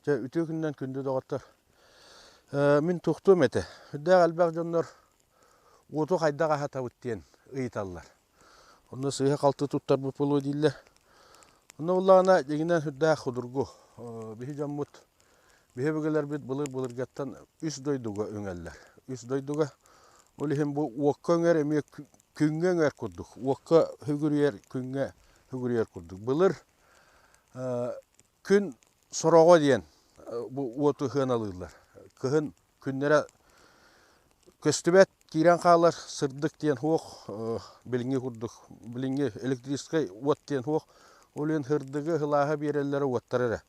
Дьэ, үтүө күнүнэн күндү доҕоттор. Мин туохтуом этэ. Үрдээх элбэх дьоннор уоту хайдах аһатабыт диэн ыйыталлар. Онно сыыһа-халты туттарбыт буолуо дииллэр. Онно буоллаҕына, дьиҥинэн сүрдээх судургу. Биһи дьоммут, биһи өбүгэлэрбит былыр-былыргаттан үс дойдуга үҥэллэр. Үс дойдуга. Ол иһин бу уокка үҥэр эмиэ күҥҥэ үҥэр курдук. Уокка сүгүрүйэр, күҥҥэ сүгүрүйэр курдук. Былыр Күн сороҕо диэн бу уоту сыаналыыллар. Кыһын күннэрэ көстүбэт, киирэн хаалар, сырдык диэн суох, билиҥҥи курдук, билиҥҥи электрическай уот диэн суох. Ол иһин сырдыгы, сылааһы биэрэллэрэ уоттара эрэ.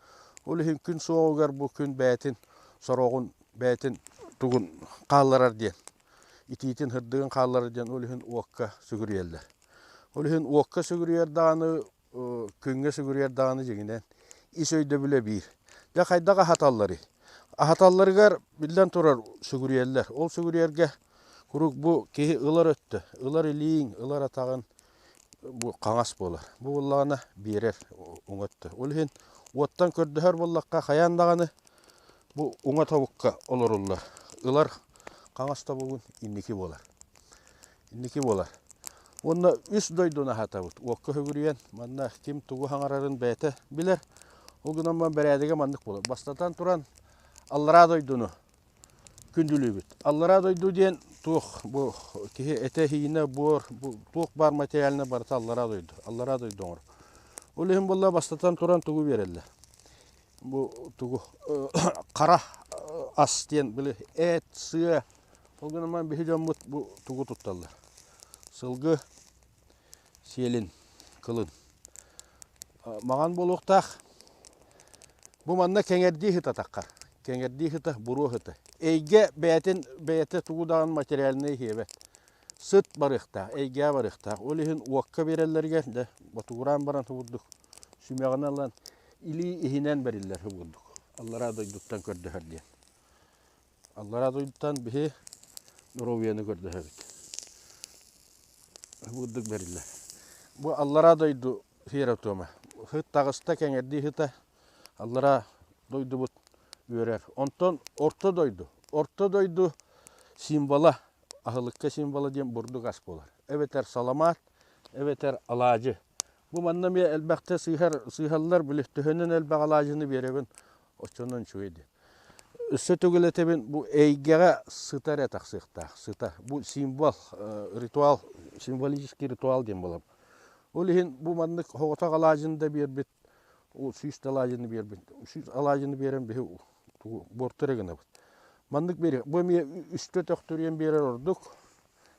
Ол иһин күн суоҕугар бу күн бэйэтин сороҕун, бэйэтин тугун хаалларар диэн, итиитин, сырдыгын хаалларар диэн ол иһин уокка сүгүрүйэллэр. Ол иһин уокка сүгүрүйэр даҕаны күҥҥэ сүгүрүйэр даҕаны дьиҥинэн ис өйдөбүлэ биир. Дьэ хайдах аһаталларый? Аһаталларыгар биллэн турар сүгүрүйэллэр. Ол сүгүрүйэргэ куруук бу киһи ылар өттө, ылар илииҥ, ылар атаҕын бу хаҥас буолар. Бу буоллаҕына биэрэр уҥа өттө. Ол иһин уоттан көрдөһөр буоллахха хайаан даҕаны бу уҥа тобукка олоруллар. Ылар хаҥас тобугун инники буолар. Инники буолар. Уонна үс дойдуну аһатабыт. Уокка сүгүрүйэн, манна ким тугу хаҥарарын бэйэтэ билэр. Ол гынан баран бэрээдэгэ маннык буолар. Бастатан туран, аллараа дойдуну күндүлүүбүт. Аллараа дойду диэн туох бу киһи этэ-иһиинэ буор, бу туох баар материальнай барыта аллараа дойду. Аллараа дойду оҥорор. Ол иһин буолла бастатан туран тугу биэрэллэр? Бу тугу хара ас диэн били эт, сыа, Ол гынан баран биһи дьоммут бу тугу тутталлар? Сылгы сиэлин, кылын. Маҕан буолуохтаах. Бу манна кэҥэрдии сыта таххар. Кэҥэрдии сыта, буруо сыта. Эйгэ бэйэтин бэйэтэ тугу даҕаны материальнай иһиэбэт. Сыт барыахтаах, эйгэҕэ барыахтаах. Ол иһин уокка биэрэллэригэр дьэ ботугураан баран курдук сүмэҕинэн ылан илии иһинэн бэриллэр курдук. Аллараа дойдуттан көрдөһөр диэн. Аллараа дойдуттан биһи доруобуйаны көрдөһөбүт. Бурдук бэриллэр. Бу аллараа дойду сиэрэ-туома. Сыт таҕыста кэҥэрдии сыта аллараа дойдубут үөрэр. Онтон орто дойду. Орто дойду символа, аһылыкка символа диэн бурдук ас буолар. Эбэтэр саламаат, эбэтэр алаадьы. Бу манна эмиэ элбэхтэ сыыһар, сыыһаллар, били төһөнөн элбэх алаадьыны биэрэбин, оччонон үчүгэй диэн. Өссө төгүл этэбин, бу эйгэҕэ сыта эрэ тахсыахтаах, сыта. Бу символ, ритуал, символический ритуал диэн буолар. Ол иһин бу маннык соҕотох алаадьыны да биэрбит, сүүс да алаадьыны биэрбит, сүүс алаадьыны биэрэн биһи буорту эрэ гынабыт. Маннык биэри, бу эмиэ үстэ төхтүрүйэн биэрэр ордук.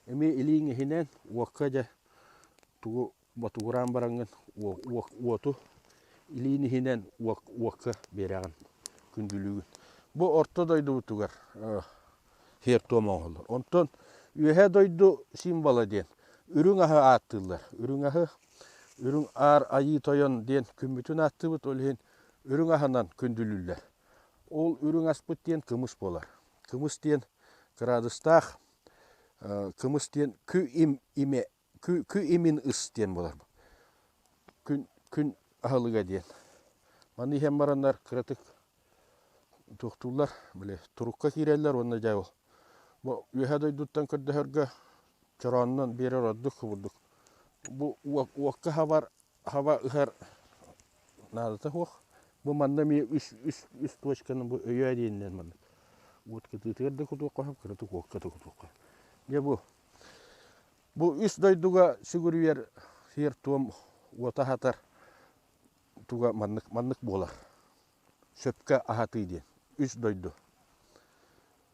Эмиэ илииҥ иһинэн уокка дьэ тугу ботугураан бараҥҥын уоту илиин иһинэн уокка биэрэҕин, күндүлүүгүн. Бу орто дойдубутугар сиэр-туом оҥоһуллар. Онтон үөһээ дойду символа диэн үрүҥ аһы ааттыыллар. Үрүҥ аһы, үрүҥ аар айыы тойон диэн күммүтүн ааттыыбыт, ол иһин үрүҥ аһынан күндүлүүллэр. Ол үрүҥ аспыт диэн кымыс буолар. Кымыс диэн кыраадыстаах, кымыс диэн кү им имэ Кү имин ыс диэн буолар. Күн, күн аһылыга диэн. Маны иһэн бараннар кыратык туохтууллар, били турукка киирэллэр уонна дьэ ол бу үөһэ дойдуттан көрдөһөргө чороонунан биэрэр ордук курдук. Бу уокка хабар хаба ыһар наадата суох. Бу манна эмиэ үс, үс, үс точканы бу өйөө диэнинэн маннык. Уот кытыытыгар да кутуохха сөп, кыратык уокка да кутуохха. Дьэ бу Бу үс дойдуга сүгүрүйэр сиэр-туом уота аһатар туга маннык, маннык буолар. Сөпкө аһатыы диэн. Үс дойду.